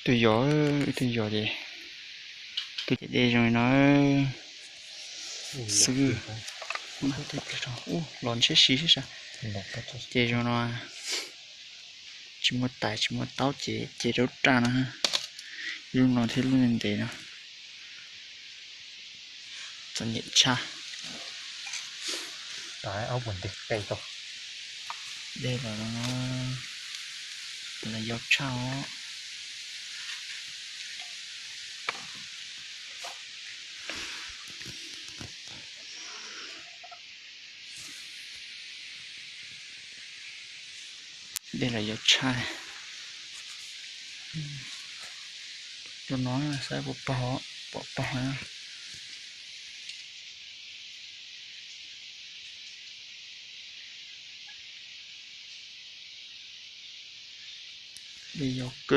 Twb yog, twb yog ces, twb ces dej zoo li no xwb. Los ntshiab si sab, ces zoo no, tsis muaj tais tsis muaj taub ces ces rau raj no, lub no thiab lub ntev no. Txom nyem tshaj. Dej los no, los yau tshaj os. Dej los yau tshaj. Rau no saib puas pog, pom pog. Dej yau kawg.